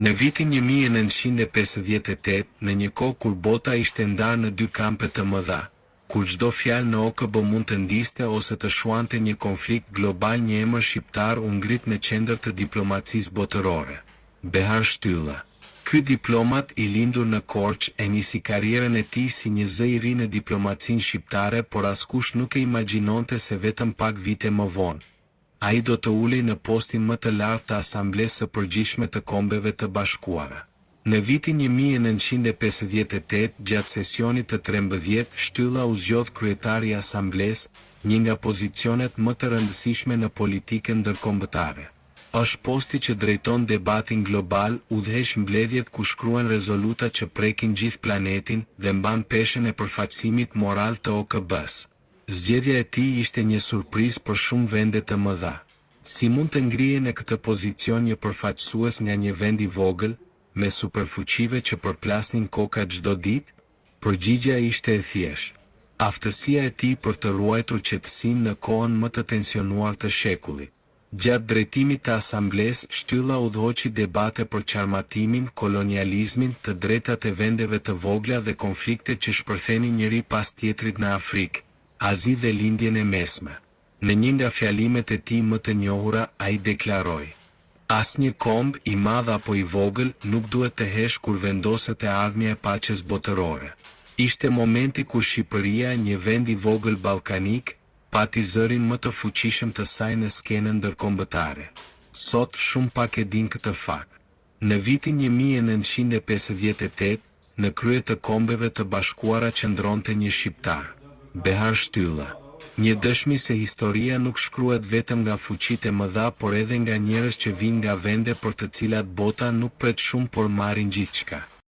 Në vitin 1958, në një kohë kur bota ishte ndarë në dy kampe të mëdha, kur çdo fjalë në OKB mund të ndizte ose të shuante një konflikt global një emër shqiptar u ngrit në qendër të diplomacisë botërore. Behar Shtylla. Ky diplomat i lindur në Korçë e nisi karrierën e tij si një zë i ri në diplomacinë shqiptare por askush nuk e imagjinonte se vetëm pak vite më vonë, ai do të ulej në postin më të lartë të Asamblesë së Përgjithshme të Kombeve të Bashkuara. Në vitin 1958, gjatë sesionit të 13, Shtylla u zgjodh kryetar i Asamblesë, një nga pozicionet më të rëndësishme në politikën ndërkombëtare. Është posti që drejton debatin global, udhëheq mbledhjet ku shkruhen rezoluta që prekin gjithë planetin dhe mban peshën e përfaqësimit moral të OKB-së. Zgjedhja e tij ishte një surprizë për shumë vende të mëdha. Si mund të ngrihej në këtë pozicion një përfaqësues nga një vend i vogël, mes superfuqive që përplasnin koka çdo ditë? Përgjigja ishte e thjeshtë. Aftësia e tij për të ruajtur qetësinë në kohën më të tensionuar të shekullit. Gjatë drejtimit të Asamblesë, Shtylla udhëhoqi debate për çarmatimin, kolonializmin, të drejtat e vendeve të vogla dhe konfliktet që shpërthenin njëri pas tjetrit në Afrikë, Azi dhe Lindjen e Mesme. Në një nga fjalimet e tij më të njohura, ai deklaroi: Asnjë komb, i madh apo i vogël, nuk duhet të heshtë kur vendoset e ardhmja e paqes botërore. Ishte momenti kur Shqipëria, një vend i vogël ballkanik, pati zërin më të fuqishëm të saj në skenën ndërkombëtare. Sot, shumë pak e dinë këtë fakt. Në vitin 1958, në krye të Kombeve të Bashkuara qëndronte një shqiptar, Behar Shtylla. Një dëshmi se historia nuk shkruhet vetëm nga fuqitë e mëdha por edhe nga njerëz që vijnë nga vende për të cilat bota nuk pret shumë por marrin gjithçka.